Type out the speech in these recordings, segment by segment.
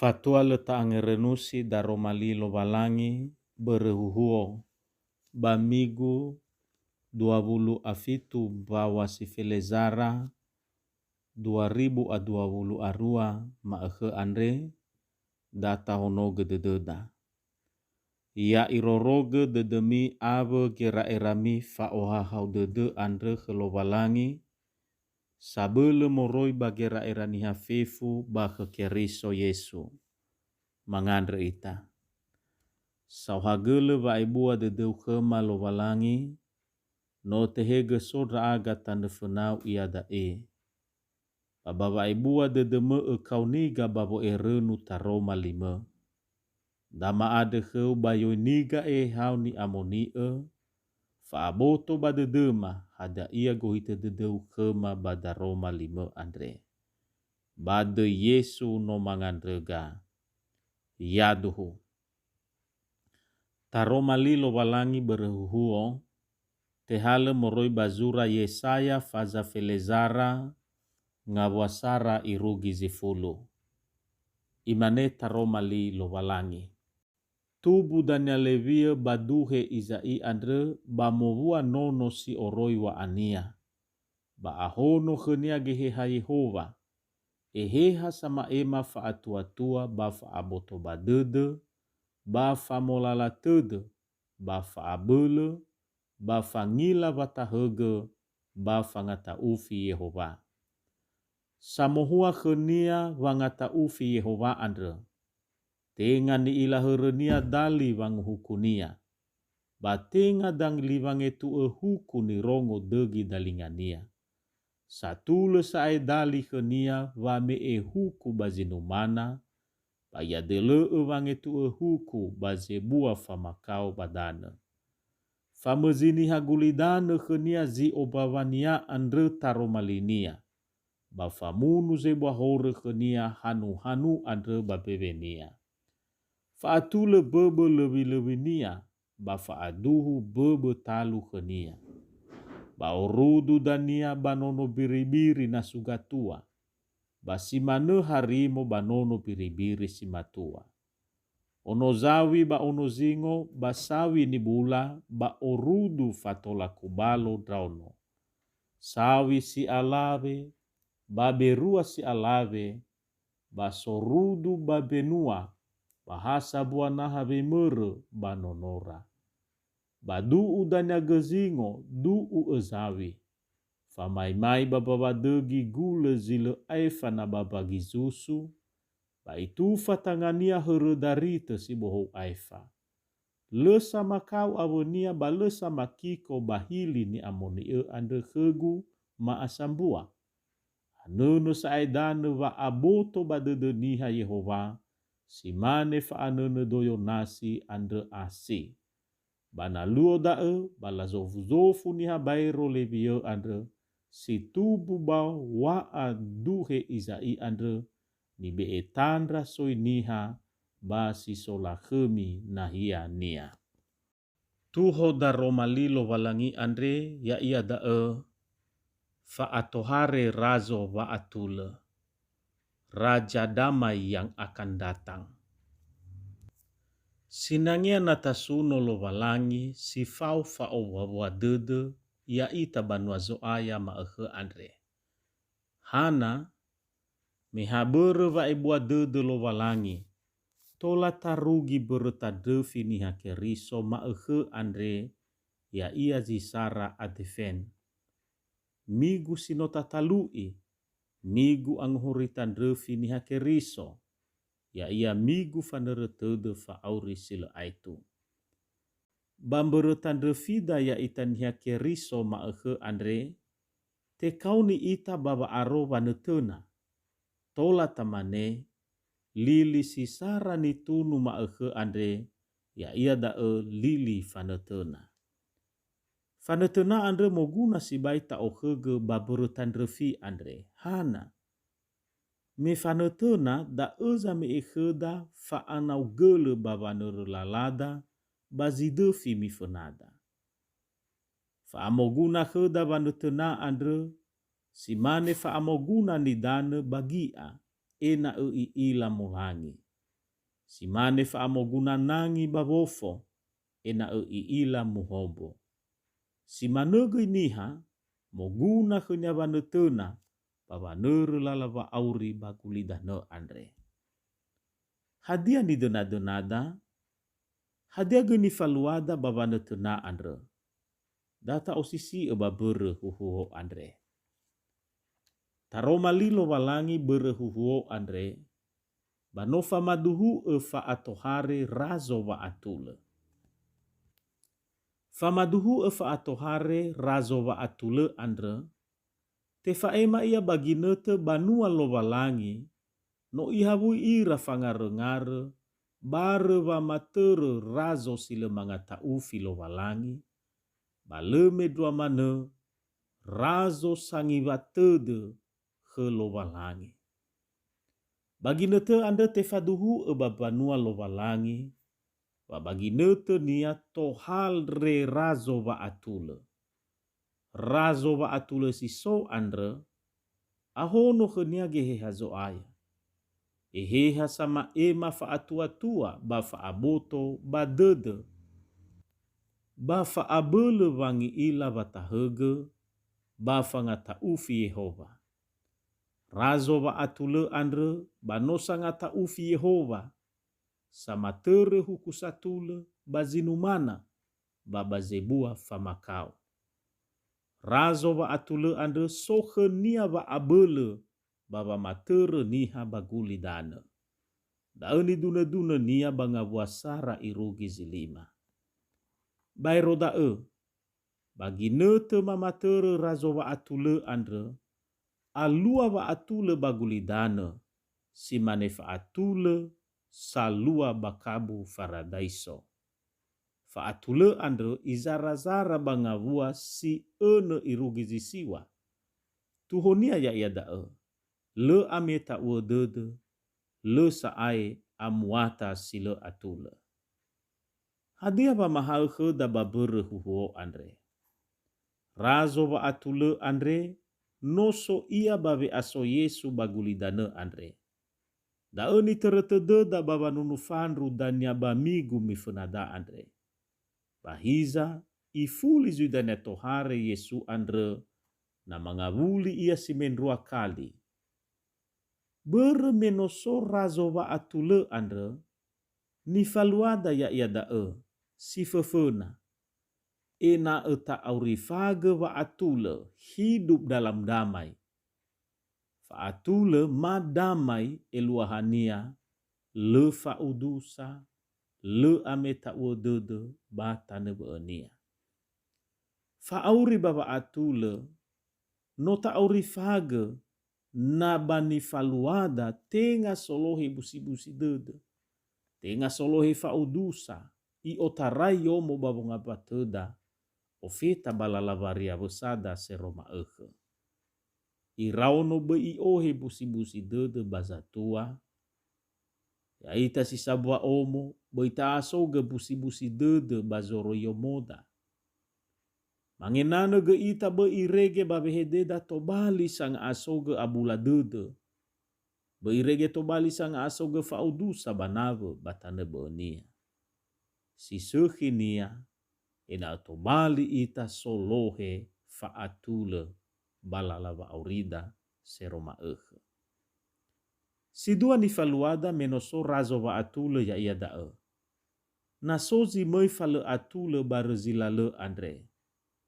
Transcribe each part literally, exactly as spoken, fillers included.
Fatua lö ta'angerönusi daroma li Lowalangi börö huhuo, ba migu dua wulu a fitu mbaŵa si felezara dua ribu a dua wulu a rua ma'ökhö andre, da tahonogö dödöda. Ya irorogö dödömi awö gera'erami fa'ohahau dödö andrö khö Lowalangi, sabölö moroi ba gera'era niha fefu ba khö Keriso Yesu. Mangandrö ita. Saohagölö wa'ebua dödöu khöma Lowalangi, no tehegö so ndra'aga tanö fönau iada'e. Ba ba wa'ebua dödömö ökaoniga ba wo'erönu taroma limö. Da ma'andrö khöu ba yoiniga ehao ni'amoni'ö, fa'aboto ba dödöma hadia ia gohitö dödöu khöma ba daroma limö andre. Ba döi Yesu no mangandröga. Yaduhu. Taroma li Lowalangi börö huhuo, tehalö moroi ba zura Yesaya faza felezara ngawua sara irugi zi fulu. Imane taroma li Lowalangi. Tubu dania Lewiö ba duhe Iza'i andrö ba mowua nono si oroi wa'ania. Ba ahono khönia Geheha Yehowa, Eheha sama'ema fa'atuatua ba fa'aboto ba dödö, ba famolala tödö, ba fa'abölö, ba fangila watahögö, ba fangata'ufi Yehowa. Samohua khönia wangata'ufi Yehowa andrö. Tenga ni'ila hörönia dali wanguhukunia. Ba tenga dali wangetu'ö huku nirongo dögi dalingania. Satulö sa'ae dali khönia wame'e huku ba zi numana, ba iadölö'ö wangetu'ö huku ba zebua famakao ba danö. Famözi niha gulidanö khönia zi ombawania andrö taroma linia, ba famunu zebua horö khönia hanu-hanu andrö ba mbewenia. Fa'atulö böbö löwi-löwinia, ba fa'aduhu böbö talu khönia. Ba orudu dania ba nono biribiri na sugatua, ba si manö harimo ba nono biribiri si matua. Ono zawi ba ono zingo ba sawi nibula ba orudu fatola kubalo ndraono. Sawi si alawe, ba berua si alawe, ba sorudu ba mbenua, ba ha sambua naha wemörö ba nonora. Ba du'u dania gö zingo, du'u özawi. Famaimai ba mbawa dögi gulö zi lö aefa na ba mbagi zusu, ba itufa tangania hörö daritö si bohou aefa. Lö samakao awönia ba lö samakiko ba hili ni'amoni'ö andrö khögu ma'asambua. Hanönö sa'ae danö wa'aboto ba dödö niha Yehowa, si mane fa'anönö do Yonasi andrö asi. Ba na luo da'ö, ba lazofu-zofu niha baero Lewiö andrö, si tubu ba wa'a duhe Iza'i andrö, nibe'e tandra soi niha ba si so lakhömi nahiania. Tuho daroma li Lowalangi andre, ya'ia da'ö, fa'atohare razo wa'atulö. Raja Damai yang akan datang. Sinangea na tasuno Lowalangi si fao fa'owua-wua dödö ya'ita banua Zo'aya ma'ökhö andre. Hana, me ha börö wa'ebua dödö Lowalangi, tola tarugi börö tandröfi niha Keriso ma'ökhö andre, ya'ia zi sara Advent. Migu si no tatalu'i, migu angohorita ndröfi niha Keriso, ya'ia migu fanörö tödö fa'auri si lö aetu. Ba mböröta ndröfida ya'ita niha Keriso ma'ökhö andre, tekaoni ita ba wa'aro wanötöna. Tola tamane, lili si sara nitunu ma'ökhö andre, ya'ia da'ö lili fanötöna. Fanötöna andrö moguna sibai ta'okhögö ba mböröta ndröfi andre. Hana? Me fanötöna da'ö zame'e khöda fa'anaugölö ba wanörö lalada ba zi döfi mifönada. Fa'amoguna khöda wanötöna andrö, si mane fa'amoguna nidanö ba gi'a, ena'ö i'ila molangi. Si mane fa'amoguna nangi ba wofo, ena'ö i'ila muhombo. Si manö göi niha moguna khönia wanötöna ba wanörö lala wa'auri ba gulidanö andre. Hadia nidönadönada? Hadia göi nifaluada ba wanötöna andrö? Da ta'osisi'ö ba mbörö huhuo andre. Taroma li Lowalangi mbörö huhuo andre, ba no famaduhu'ö fa'atohare razo wa'atulö. Famaduhu'ö fa'atohare razo wa'atulö andrö, tefa'ema ia ba ginötö banua Lowalangi, no ihawui ira fangaröngarö barö wamatörö razo si lö mangata'ufi Lowalangi, ba lö mendrua manö razo sangiwa tödö khö Lowalangi. Ba ginötö andrö tefaduhu'ö ba mbanua Lowalangi, wa ba ginötönia tohare razo wa'atulö. Razo wa'atulö si so andrö, ahono khönia Geheha Zo'aya. Eheha sama'ema fa'atuatua ba fa'aboto ba dödö, ba fa'abölö wangi'ila watahögö, ba fangata'ufi Yehowa. Razo wa'atulö andrö ba no sangata'ufi Yehowa, samatörö huku satulö ba zinumana, ba ba zebua famakao. Razo wa'atulö andrö so khönia wa'abölö ba wamatörö niha ba gulidanö. Da'ö nidunödunönia ba ngawua sara irugi zi lima. Baero da'ö, ba ginötö mamatörö razo wa'atulö andrö, alua wa'atulö ba gulidanö, si mane fa'atulö salua ba kabu faradaiso. Fa'atulö andrö izarazara ba ngawua si önö irugi zi siwa. Tuhonia ya'ia da'ö, lö ameta'uö dödö, lö sa'ae amuata si lö atulö. Hadia wamahaö khöda ba mbörö huhuo andre? Razo wa'atulö andre no so ia ba we'aso Yesu ba gulidanö andre. Da'ö nitörö tödöda ba wanunu fandru dania ba migu mifönada andre. Ba hiza, ifuli zui dania tohare Yesu andrö, na mangawuli ia si mendrua kali. Börö me no so razo wa'atulö andrö, nifaluada ya'ia da'ö, si föföna, ena'ö ta'aurifagö wa'atulö hidup dalam damai. Fa'atulö ma damai eluahania, lö fa'udusa, lö ameta'uö dödö ba tanö bö'önia. Fa'auri ba wa'atulö, no ta'aurifagö na ba nifaluada tenga solohe busibusi dödö, tenga solohe fa'udusa, i'otarai yomo ba wongambatöda, ofeta ba lala waria wösada seroma ökhö. Iraono böi i'ohe busibusi dödö ba zatua, ya'ita si sambua omo, böi ta'asogö busibusi dödö ba zoroi yomoda. Mangenanö göi ita böi irege ba wehededa tobali sanga'asogö abula dödö. Böi irege tobali sanga'asogö fa'udusa ba nawö ba tanö bö'önia. Si sökhinia, ena'ö tobali ita solohe fa'atulö ba lala wa'aurida seroma ökhö. Si dua nifaluada me no so razo wa'atulö ya'ia da'ö. Na so zi möi falö atulö barö zi lalö andre,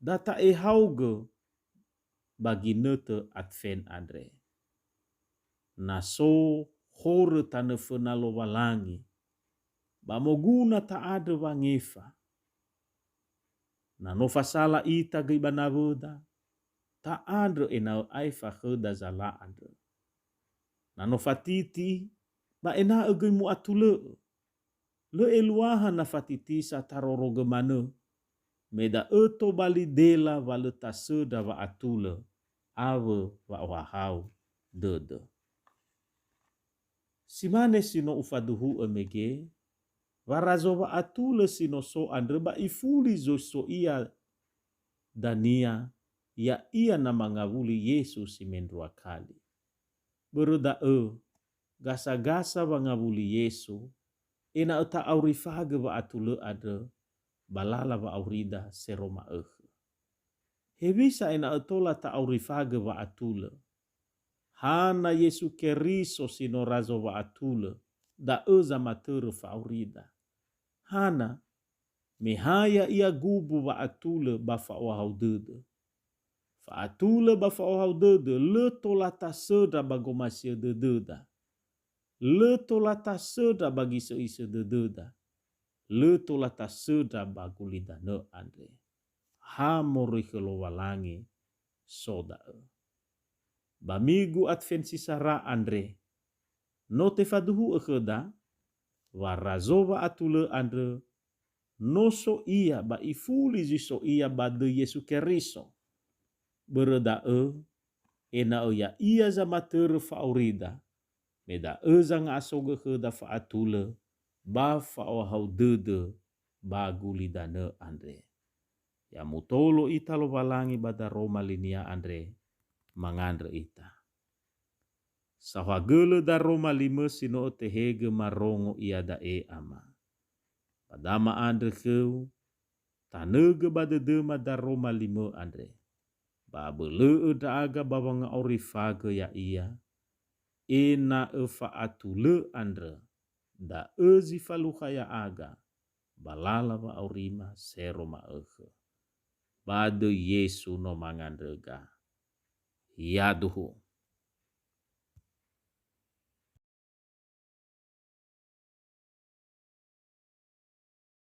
da ta'ehaogö ba ginötö Advent andre. Na so horö tanö föna Lowalangi, ba moguna ta'andrö wangefa. Na no fasala ita göi ba nawöda, ta'andrö ena'ö aefa khöda zala andrö. Na no fatiti, ba ena'ö göi mu'atulö'ö. Lö eluaha na fatitisa tarorogö manö, me da'ö tobali dela wa lö tasöndra wa'atulö awö wa'ohahau dödö. Si mane si no ufaduhu'ö mege, wa razo wa'atulö si no so andrö ba ifuli zui so ia dania, ya'ia na mangawuli Yesu si mendrua kali. Börö da'ö, gasa-gasa wangawuli Yesu, ena'ö ta'aurifagö wa'atulö andrö ba lala wa'aurida sero ma'ökhö. Hewisa ena'ö tola ta'aurifagö wa'atulö? Hana Yesu Keriso si no Razo wa'atulö, da'ö zamatörö fa'aurida. Hana, me ha ya'ia gumbu wa'atulö ba fa'ohahau dödö. Fa'atulö ba fa'ohahau dödö lö tola tasöndra ba gomasi'ö dödöda. Lö tola tasöndra ba gisö'isö dödöda. Lö tola tasöndra ba gulidanö andre. Ha moroi khö Lowalangi so da'ö. Ba migu Advent si sara andre, no tefaduhu'ö khöda wa Razo wa'atulö andrö no so ia ba ifuli zi so ia ba döi Yesu Keriso. Börö da'ö, ena'ö ya'ia zamatörö fa'aurida, me da'ö zanga'asogö khöda fa'atulö ba fa'ohahau dödö ba gulidanö andre. Ya mutolo ita Lowalangi ba daroma linia andre, mangandrö ita. Saohagölö daroma limö si no ötehegö marongo iada'e, Ama. Ba da ma'andrö khöu, tanögö ba dödöma daroma limö andre, ba abölö'ö ndra'aga ba wanga'aurifagö ya'ia, ena'ö fa'atulö andrö da'ö zi falukha ya'aga ba lala wa'aurima sero ma'ökhö. Ba döi Yesu no mangandröga. Yaduhu.